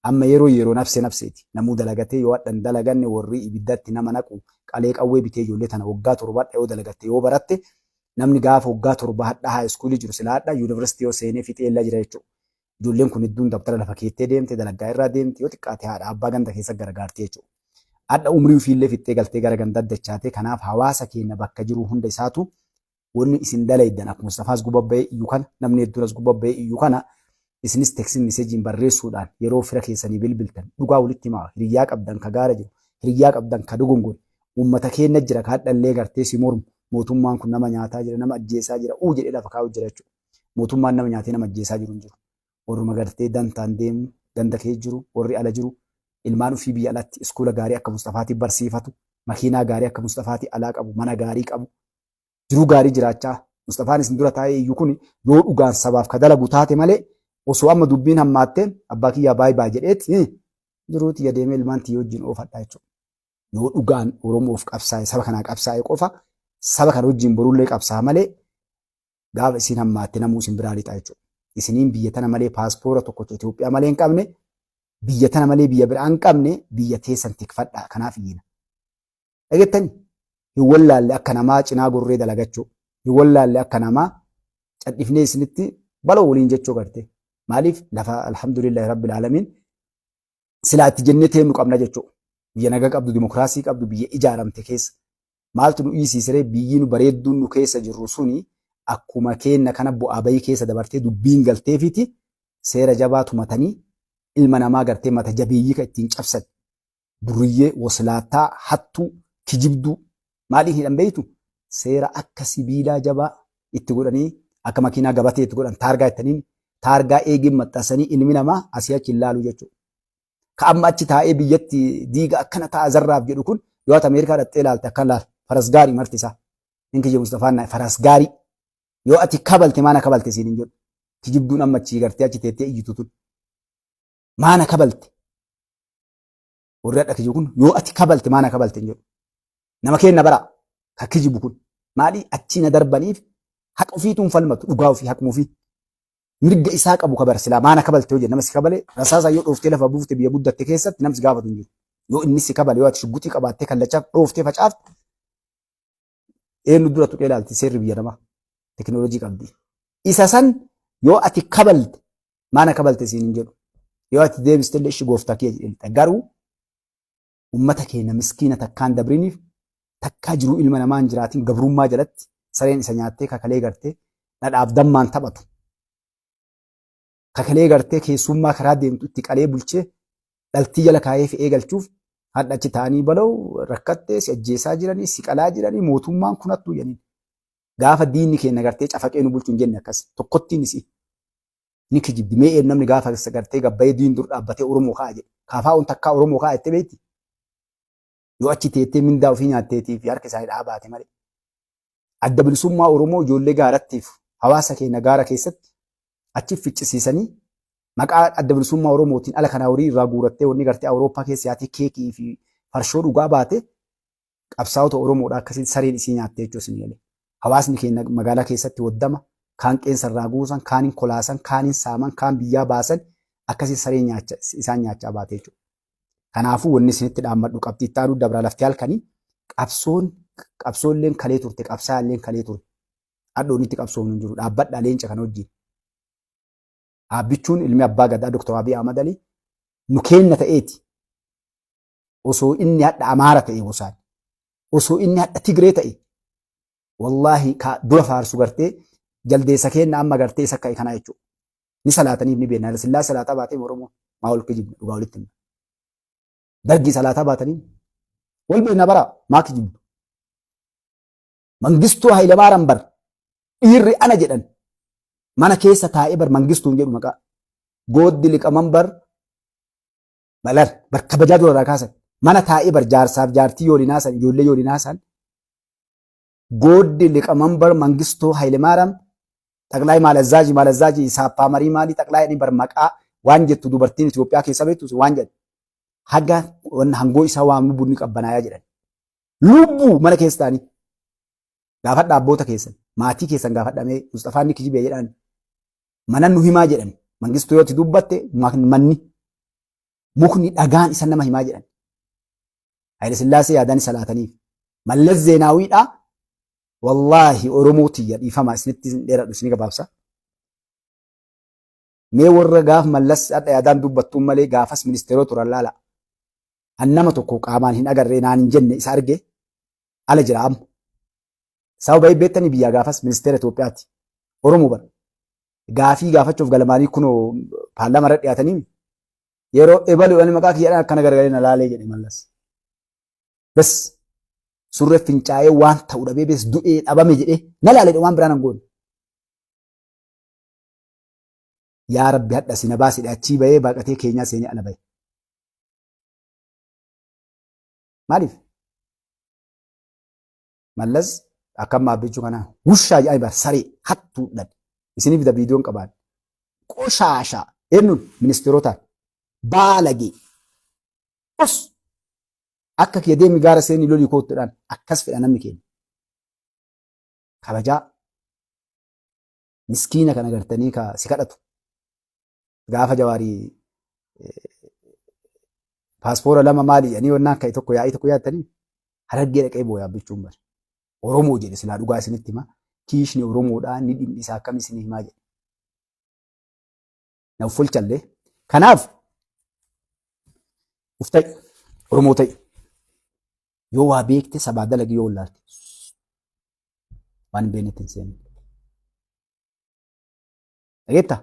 Amma yeroo yeroo nafsee nafseeti. Namuu dalagatee yoo hadhan dalaganne warri ibiddatti nama naqu qalee qawwee bitee ijoollee tana waggaa 7 hadha yoo dalagatte yoo baratte namni gaafa waggaa 7 hadha high school jiru silaa hadha yuunivarsiitii yoo seenee fixee illa jira jechuudha. Ijoolleen kun hedduun dabtara lafa keettee deemte dalaggaa irraa deemte yoo xiqqaate haadha abbaa ganda keessa gargaarti jechuudha. Hadha umrii ofiillee fixxee galtee gara gandaa dachaatee kanaaf hawaasa keenya bakka jiru hunda isaatu wanni isin dalaydan akkuma Mustafaas guba ba'ee iyyu kana namni hedduun as guba ba'ee iyyu kana isinis text message barreessuudhaan yeroo fira keessanii bilbiltan dhugaa walitti himaa. Hiriyyaa qabdan ka gaara jiru, hiriyyaa qabdan ka dogongore, uummata keenya jira ka hadhallee gartee si mormu, mootummaan kun nama nyaataa jira, nama ajjeesaa jira uu jedhee lafa kaa'u jira jechuudha. Mootummaan nama nyaatee nama ajjeesaa jiru hin jiru. Warruma gartee dantaan deemu ganda kee jiru, warri ala jiru ilmaan ofii biyya alatti iskuula gaarii akka Mustafaatti barsiifatu, makiinaa gaarii akka Mustafaatti alaa qabu, mana gaarii qabu, jiruu gaarii jiraachaa. Mustafaan isin dura taa'ee iyyuu kun yoo dhugaan sabaaf ka dalagu taate malee osoo amma dubbiin hammaattee abbaa kiyyaa baay baay jedheet jiruu tiyya deemee ilmaan tiyya wajjin oofadha jechuudha. Yoo dhugaan Oromoof qabsaa'e, saba kanaa qabsaa'e qofa saba kana wajjin borullee qabsaa'a malee gaafa isin hammaatte namuu isin biraa lixa jechuudha. Isiniin biyya tana malee paaspoora tokkocha Itoophiyaa malee hin qabne, biyya tana malee biyya biraa hin qabne, biyya teessan tikfadhaa kanaaf iyyina. Dhageettani hin wallaalle akka namaa cinaa gorree dalagachuu, hin wallaalle akka namaa cadhifnee isinitti baloo waliin jechuu garte. Maaliif lafa alhamdulillahi rabbil aalamiin silaa itti jennee teennu qabna jechuu. Biyya naga qabdu, dimokiraasii qabdu, biyya ijaaramte keessa. Maaltu nu dhiisiisiree? Biyyi nu bareedduun nu keessa jirru suni akkuma keenna kana bu'aa bayii keessa dabartee dubbiin galteefiti seera jabaa tumatanii ilma namaa gartee mata jabeeyyii kan ittiin cabsan. Durriyyee, woslaattaa, hattuu, kijibduu maaliin hidhan beektu? Seera akka sibiilaa jabaa itti godhanii akka makiinaa gabatee itti godhan taargaa ittaniin taargaa eegeen maxxansanii ilmi namaa asii achi hin laalu jechuudha. Ka amma achi taa'ee biyyatti diiga akkana ta'a zarraaf jedhu kun yoo ati Ameerikaa dhaqxee ilaalte akkan laal faras gaarii marti isaa. Inni kiyya Mustafaan naa faras gaarii. Yoo ati kabalte maana kabalte siin hin jedhu. Kijibduun amma achii gartee achi teettee iyyitu tun. Maana kabalte. Warri hadha kijibu kun yoo ati kabalte maana kabalte hin jedhu. Nama keenna bara ka kijibu kun maalii achii na darbaniif haqa ofiituun falmatu dhugaa ofii haquma ofii. Mirga isaa qabu kabar silaa maana kabalte yoo jedhe nama si kabale rasaasaa yoo dhooftee lafa buufte biyya guddatte keessatti namni si gaafatu hin jiru. Yoo inni si kabale yoo ati shugguxii qabaattee kallachaaf dhooftee facaafte eenyu dura tuqee ilaalti seerri biyya namaa teknooloojii qabdi. Isa san yoo ati kabalte maana kabalte siin hin jedhu. Yoo ati deebiste illee ishi gooftaa kiyya jedhe garuu ummata keenya miskiina takkaan dabriniif takkaa jiruu ilma namaa hin jiraatin gabrummaa jalatti sareen isa nyaattee kakalee gartee dhadhaaf dammaan taphatu. Kakalee gartee keessummaa karaa deemtu itti qalee bulchee dhaltii jala kaayee fe'ee galchuuf hadha achi ta'anii bala'u rakkattee si ajjeesaa jiranii si qalaa jiranii mootummaan kun hattuu jedhanii. Gaafa diinni keenya gartee cafaqee nu bulchu hin jenne akkas tokkottiin isii. Ni kijibdi mee een namni gaafa gartee gabbayee diin dur dhaabbatee Oromoo ka'a jedhe. Kaafaa'uun takkaa Oromoo ka'a jettee beekti. Yoo achi teettee mindaa ofii nyaatteetii fi harka isaanii dhaabaate malee. Adda bilisummaa Oromoo ijoollee gaarattiif hawaasa keenya gaara keessatti achi ficcisiisanii maqaa adda bilisummaa Oromootiin ala kanaa horii irraa guurattee wanni gartee Awurooppaa keessa yaatee keekii fi farshoo dhugaa baate qabsaa'ota Oromoodha akkasiin sareen isii nyaattee jechuun isin galee. Hawaasni keenya magaalaa keessatti waddama, kaan qeensa irraa guusan, kaan hin kolaasan, kaan hin saaman, kaan biyyaa baasan akkasiin sareen nyaacha isaan nyaachaa baate jechuudha. Kanaafuu wanni isinitti dhaammadhu qabxii itti aanu dabraa lafti halkanii qabsoon qabsoolleen kalee turte qabsaa'alleen kalee ture. Hadhoon itti qabsoomnu hin jiru dhaabbadhaa leenca kana wajjin. Dhaabbichuun ilmi abbaa gadaa Dr. Abiy Ahmad Ali nu kenna ta'eeti. Osoo inni hadha Amaara ta'e gosaan. Osoo inni hadha Tigree ta'e. Wallaahi ka dura faarsu gartee jaldeessa kenna amma gartee isa ka'e kanaa jechuudha. Ni salaataniif ni beekna. Sillaa salaataa baatee Oromoo maa ol kijibna dhugaa walitti himna. Dargii salaataa baatanii wal beekna bara maa kijibdu. Mangistuu Hayilamaariyaam bar dhiirri ana jedhan mana keessa taa'ee bar mangistuun jedhu maqaa. Gooddi liqaman bar balar bar kabajaa dura irraa kaasan mana taa'ee bar jaarsaaf jaartii yoo linaasan ijoollee yoo linaasan gooddi liqamanbar Mangistuu Hayilemaariyaam xaqlaay maalazzaaji maalazzaaji saappaa marii maalii xaqlaay inni bar maqaa waan jettu dubartiin Itoophiyaa keessa beektu waan jedhu haga hangoo isaa waamnu bunni qabbanaayaa jedhan. Lubbuu mana keessa ta'anii gaafadha abboota keessan maatii keessan gaafadhamee Mustafaan ni kijibee jedhan mana nu himaa jedhan Mangistuu yoo itti dubbatte manni. Mukni dhagaan isa nama himaa jedhan. Haayile Sillaasee yaadaan isa laataniif. Mallas Zeenaawiidha. Wallaahi Oromoo tiyya dhiifama isinitti hin dheeradhu isinii gabaabsa. Mee warra gaaf Mallas hadha yaadaan dubbattuun malee gaafas ministeeroo turan laala. An nama tokko qaamaan hin agarree naan hin jenne isa arge ala jira amma. Sababa beektanii biyyaa gaafas ministeera Itoophiyaati. Oromoo bara. Gaafii gaafachuuf galmaanii kunoo paarlaamaa irra dhiyaatanii yeroo ebalu ani maqaa kiyyaadhaan akkana garagalee na laalee jedhe Mallas. Bas surree fincaa'ee waan ta'u dhabee bes du'ee dhabame jedhee na laalee waan biraan hin goone. Yaa Rabbi hadha si na baasi achii bahee baaqatee keenyaa seenee ala bahe. Maaliif? Mallas akkam maabbechuu kana wushaa jedhanii bar saree hattuudhaan isiniif fida viidiyoon qabaan. Qoshaasha eenyuun ministeerotaan baalagee us akka kiyya deemi gaara seenii lolii koottuudhaan akkas fedha namni keenya. Kabajaa miskiina kana gartanii ka si kadhatu gaafa jawaarii paaspoora lama maali jedhanii wannaan ka'e tokko yaa'ii tokko yaattanii harargee dhaqee booyaa bichuun bara. Oromoo jedhe silaa dhugaa isinitti hima. Kiishni Oromoodhaa ni dhimmisaa akkam isinii himaa jedhe. Na uffolchallee. Kanaaf uf ta'i Oromoo ta'i. Yoo waa beekte sabaa dalagi yoo wallaalte. Waan hin beeknetti hin seenin. Dhageettaa?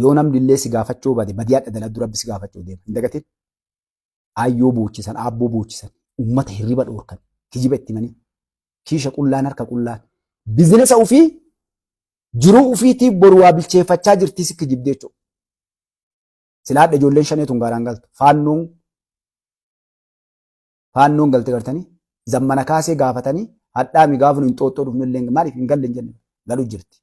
Yoo namni illee si gaafachuu baate badii hadha daladdu rabbi si gaafachuu deema. Hin dagatin. Aayyoo boochisan, aabboo boochisan, uummata hirriba dhoorkan, kijiba itti himanii, kiisha qullaan harka qullaan. Bizinesa ofii jiruu ofiitiif boru waa bilcheeffachaa jirtii si kijibdee jechuudha. Silaa hadha ijoolleen shanee tun gaaraan galtu. Faannoon faannoon galte gartanii zammana kaasee gaafatanii hadhaami gaafa nu hin xooxxoo dhufnu illee maaliif hin galle hin jenne galu jirti.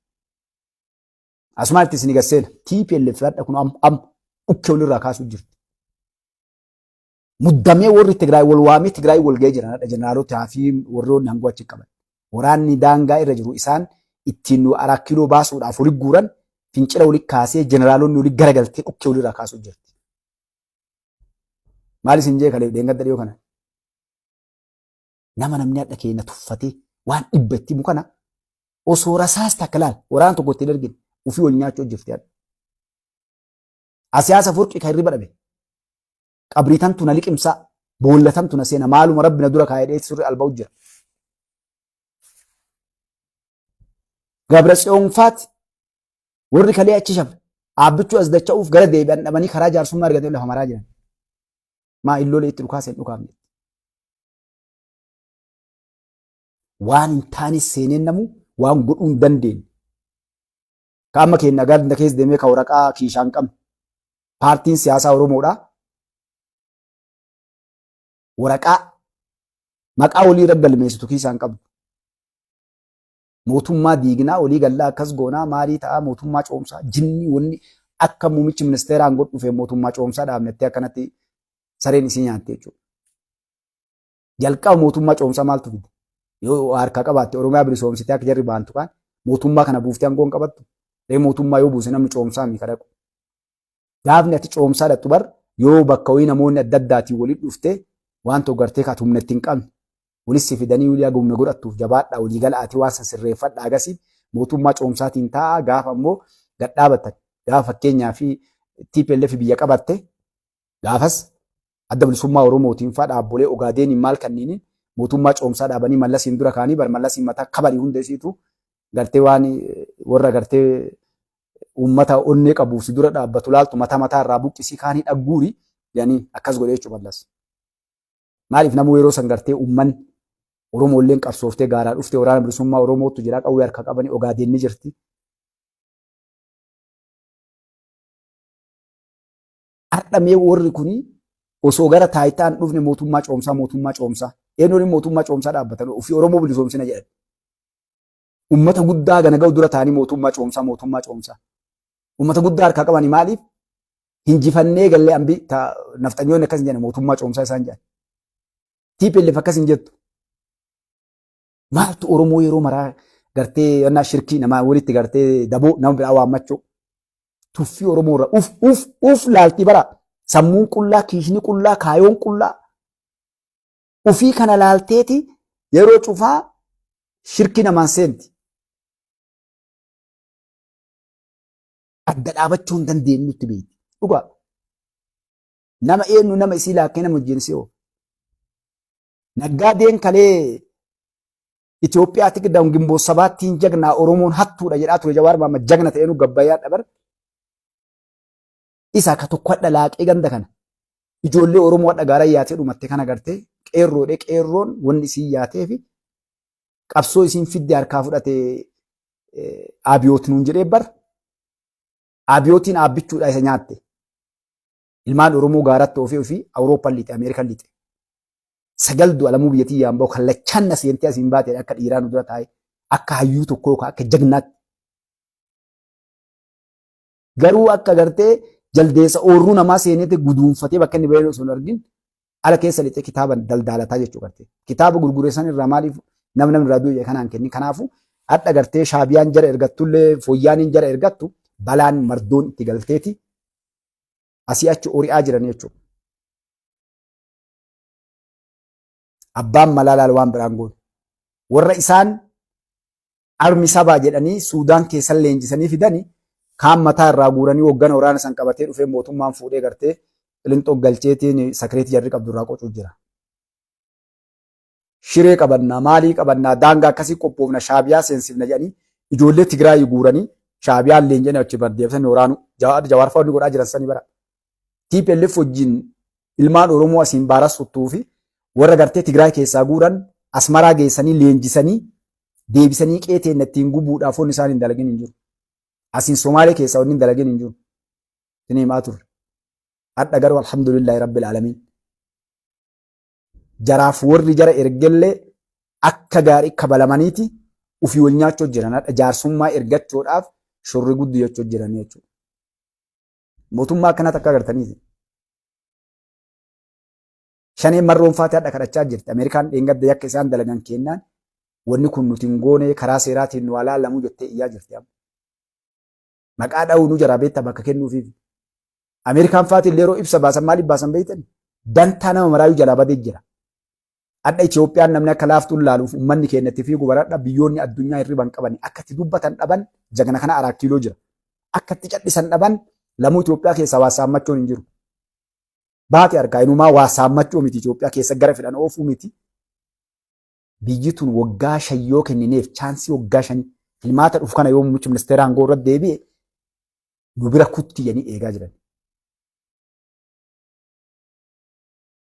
Asumaan itti isin gasseena TPLF hadha kun am am dhukkee walirraa kaasuu jirti. Muddamee warri Tigraay wal waamee Tigraay wal ga'ee jiran hadha jeneraalota fi warroonni hangoo achi qaban. Waraanni daangaa irra jiru isaan ittiin nu araa kiiloo baasuudhaaf wali guuran fincila wali kaasee jeneraalonni wali garagaltee dhukkee walirraa kaasuu jirti. Maal isin jee kalee dheengadda dhiyoo kana. Nama namni hadha keenya tuffatee waan dhibba itti himu kana osoo rasaas takka laal waraana tokko ittiin ergine ofii wal nyaachuu jirti hadha. Asiyaasa furqi kan hirriba dhabe. Qabriitantu na liqimsaa boollatantu na seena maaluma rabbi na dura kaa'ee dheessi surri alba'u jira. Gabra Tsiyoonfaati warri kalee achi shafe aabbichuu as dacha'uuf gara deebi'an dhabanii karaa jaarsummaa argatee lafa maraa jiran. Maa illoolee itti dhukaasee hin dhukaafne. Waan hin taane seeneen namu waan godhuu hin dandeenye. Ka amma keenya ganda keessa deemee ka waraqaa kiishaa hin qabne. Paartiin siyaasaa Oromoodha. Waraqaa maqaa walii irra galmeessitu kiishaa hin qabdu. Mootummaa diignaa walii gallaa akkas goonaa maalii ta'aa mootummaa coomsaa jinni wanni akka muummichi ministeeraan godhu dhufee mootummaa coomsaa dhaabnettee akkanatti sareen isii nyaatte jechuudha. Jalqaba mootummaa coomsaa maaltu fide? Yoo harkaa qabaatte Oromiyaa bilisoomsitee akka jarri baantu kaan mootummaa kana buuftee aangoo hin qabattu. Ree mootummaa yoo buuse namni coomsaa mi kadhaqu. Gaafni ati coomsaa dhaqxu bar yoo bakka wayii namoonni adda addaatiin walitti dhufte waan tokko gartee kaatu humna itti hin qabne walis si fidanii walii haga humna godhattuuf jabaadhaa walii gala'aatii waan san sirreeffadhaa agasii mootummaa coomsaatiin taa'aa gaafa ammoo gad dhaabattan gaafa fakkeenyaa fi TPLF biyya qabatte gaafas adda bilisummaa Oromootiin faa dhaabbolee Ogaadeeniin maal kanniiniin mootummaa coomsaa dhaabanii Mallasiin dura kaanii bar Mallasiin mataa kabarii hunda isiitu gartee waan warra gartee uummata onnee qabuuf si dura dhaabbatu laaltu mataa mataa irraa buqqisii kaanii dhagguuri jedhanii akkas godhee jechuudha Mallas. Maaliif namuu yeroo san gartee uummanni Oromoolleen qabsooftee gaaraa dhufte waraana bilisummaa Oromootu jira qawwee harka qabanii Ogaadeen ni jirti. Har'a mee warri kuni osoo gara taayitaan dhufne mootummaa coomsaa mootummaa coomsaa eenyuun mootummaa coomsaa dhaabbatan ofii Oromoo bilisoomsina jedhan. Uummata guddaa gana ga'u dura ta'anii mootummaa coomsaa mootummaa coomsaa. Uummata guddaa harkaa qabanii maaliif hinjifannee gallee ambi nafxanyoonni akkas hin jedhan mootummaa coomsaa isaan jedhan. TPLF akkas hin jettu. Maaltu Oromoo yeroo maraa gartee yannaa shirkii namaa walitti gartee daboo nama biraa waammachuu. Tuffii Oromoo irra uf uf uf laalti bara. Sammuun qullaa, kiishni qullaa, kaayoon qullaa. Ufii kana laalteeti yeroo cufaa shirki namaan seenti. Adda dhaabachuu hin dandeenyutti beekti. Dhugaa. Nama eenyu nama isii laakkee nama wajjin si oofa. Naggaadeen kalee Itoophiyaa tiqdam gimboo sabaattiin jagnaa Oromoon hattuudha jedhaa ture Jawaar Mahammad jagna ta'ee nu gabbayyaa dhabar. Isa ka tokko hadha laaqee ganda kana. Ijoollee Oromoo hadha gaara yaatee dhumatte kana gartee qeerroodhe qeerroon wanni isiin yaatee fi qabsoo isiin fidde harkaa fudhate Abiyoot nuun jedhee bar. Abiyootiin aabbichuudha isa nyaatte. Ilmaan Oromoo gaaratti oofee ofii Awurooppaan lixe Ameerikaan lixe. Sagal du'a lamuu biyya tiyyaan bahu kallachaan na seentee asiin baate akka dhiiraa nu dura taa'e akka hayyuu tokkoo yookaan akka jagnaatti. Garuu akka gartee jaldeessa oorruu namaa seeneete guduunfatee bakka inni bahee osoo hin argin ala keessa lixee kitaaba daldaalataa jechuu gartee. Kitaaba gurgure san irraa maaliif namni irraa du'e kanaan kenni. Kanaafuu hadha gartee shaabiyaan jara ergattullee fooyyaaniin jara ergattu balaan mardoon itti galteeti asii achi ori'aa jiran jechuudha. Abbaan malaa laal waan biraan goone. Warra isaan armi sabaa jedhanii Suudaan keessan leenjisanii fidani kaan mataa irraa guuranii hoggana waraana san qabatee dhufee mootummaan fuudhee gartee qilinxoo galcheetiin sakireetii jarri qabdu irraa qocuu jira. Shiree qabannaa maalii qabannaa daangaa akkasii qophoofna shaabiyaa seensifna jedhanii ijoollee Tigraayii guuranii shaabiyaan leenjanii achi bardeebisanii waraanu Jawaar fa'aa godhaa jiran sanii bara. TPLF wajjin ilmaan Oromoo asiin baaras suttuu fi warra gartee Tigraay keessaa guuran Asmaraa geessanii leenjisanii deebisanii qe'ee teenna ittiin gubuudhaaf wanni isaan hin dalagin hin jiru. Asiin Somaalee keessaa wanni hin dalagin hin jiru. Isin himaa turre. Hadha garuu alhamdulillahi rabbil aalamiin. Jaraaf warri jara ergellee akka gaarii kabalamaniiti ufii wal nyaachoo jiran hadha jaarsummaa ergachuudhaaf shorri guddi jechuu jiran jechuudha. Mootummaa akkanaa takka agartaniiti. Shaneen marroon faatee hadha kadhachaa jirti. Ameerikaan dheengadda yakka isaan dalagan kennaan wanni kun nuti hin goone karaa seeraatiin nu alaalamuu jettee iyyaa jirti amma. Maqaa dha'uu nu jaraa beektaa bakka kennuufiif. Ameerikaan faati illee yeroo ibsa baasan maaliif baasan beektan? Dantaa nama maraayyuu jalaa badee jira. Hadha Itoophiyaan namni akka laaftuun laaluuf uummanni keenya itti fiigu baradha biyyoonni addunyaa hirriba hin qaban akka itti dubbatan dhaban jagna kana araa kiiloo jira. Akka itti cadhisan dhaban lamuu Itoophiyaa keessaa waa saammachuun hin jiru. Baate argaa inumaa waa saammachuu miti Itoophiyaa keessa gara fedhan oofuu miti. Biyyi tun waggaa 5 yoo kennineef chaansii waggaa 5 filmaata dhufu kana yoo muummichi ministeera aangoo irratti deebi'e nu bira kutti jedhanii eegaa jiran.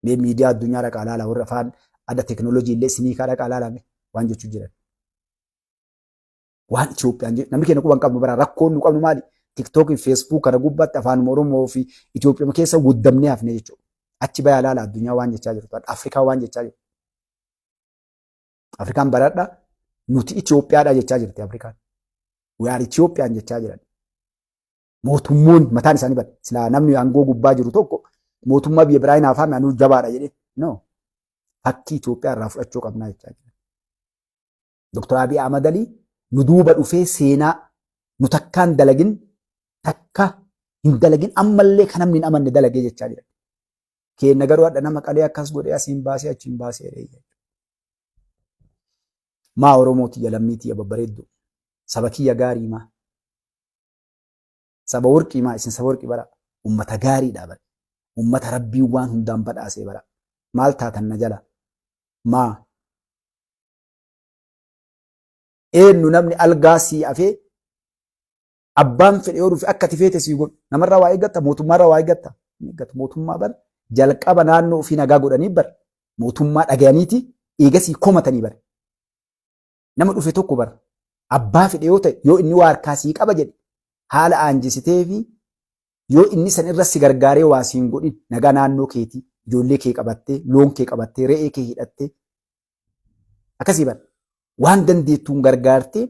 Mee miidiyaa addunyaa dhaqaa laala warra afaan adda teekinooloojii illee siniikaa dhaqaa laalame waan jechuu jiran. Waan Itoophiyaan jedhu namni keenya quba hin qabnu bara rakkoon nu qabnu maali? Tiktookii fi Feesbuuk kana gubbaatti afaan Oromoo fi Itoophiyaa keessa guddamnee hafne jechuudha. Achi bayaa laala addunyaa waan jechaa jirtu Afrikaa waan jechaa jirtu. Afrikaan baradha nuti Itoophiyaadha jechaa jirti Afrikaan. We are Ethiopian jechaa jiran. Mootummoon mataan isaanii bada. Silaa namni aangoo gubbaa jiru tokko mootummaa biyya biraa hin hafaame anuu jabaadha jedhee. No. Fakkii Itoophiyaa irraa fudhachuu qabnaa jechaa jiran. Dr. Abiy Ahmad Ali nu duuba dhufee seenaa nu takkaan dalagin takka hin dalagin ammallee kan namni hin amanne dalagee jechaa jira. Keenna garuu hadha nama qalee akkas godhee asiin baasee achiin baasee jedhee. Maa Oromoo tiyya lammii tiyya babbareeddu saba kiyya gaarii maa saba warqii maa isin saba warqii bara ummata gaariidha bara ummata rabbiin waan hundaan badhaasee bara maal taatan na jala maa eenyu namni algaa sii afee abbaan fedhe yoo dhufe akka ati feete sii godhu namarraa waa eeggatta mootummaarraa waa eeggatta hin eeggatu mootummaa bar jalqaba naannoo ofii nagaa godhanii bar mootummaa dhagayaniiti eegasii komatanii bar nama dhufe tokko bar abbaa fedhe yoo ta'e yoo inni waa harkaa sii qaba jedhe haala aanjisitee fi yoo inni san irra si gargaaree waa siin godhin nagaa naannoo keetii ijoollee kee qabattee loon kee qabattee re'ee kee hidhattee akkasii bar waan dandeettuun gargaartee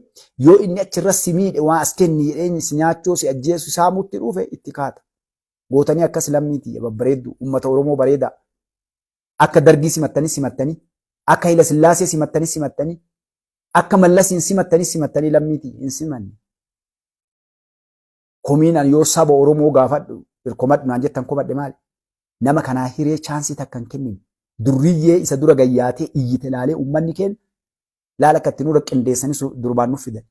yoo inni achirra si miidhe waan as kenni jedhee si nyaachoo si ajjeesu saamutti dhufe itti kaata. Gootanii akkas lammii tiyya babbareeddu uummata Oromoo bareedaa. Akka dargii simattanii simattanii akka Hayila Sillaasee simattanii simattanii akka Mallasiin simattanii simattanii lammii tiyya hin simanne. Komiin ani yoo saba Oromoo gaafadhu komadhu naan jettan komadhe maali? Nama kanaa hiree chance takka hin kennine. Durriyyee isa dura gayyaatee iyyite laalee uummanni keenya laala akka itti nurra qindeessanii durbaan nuuf fidan.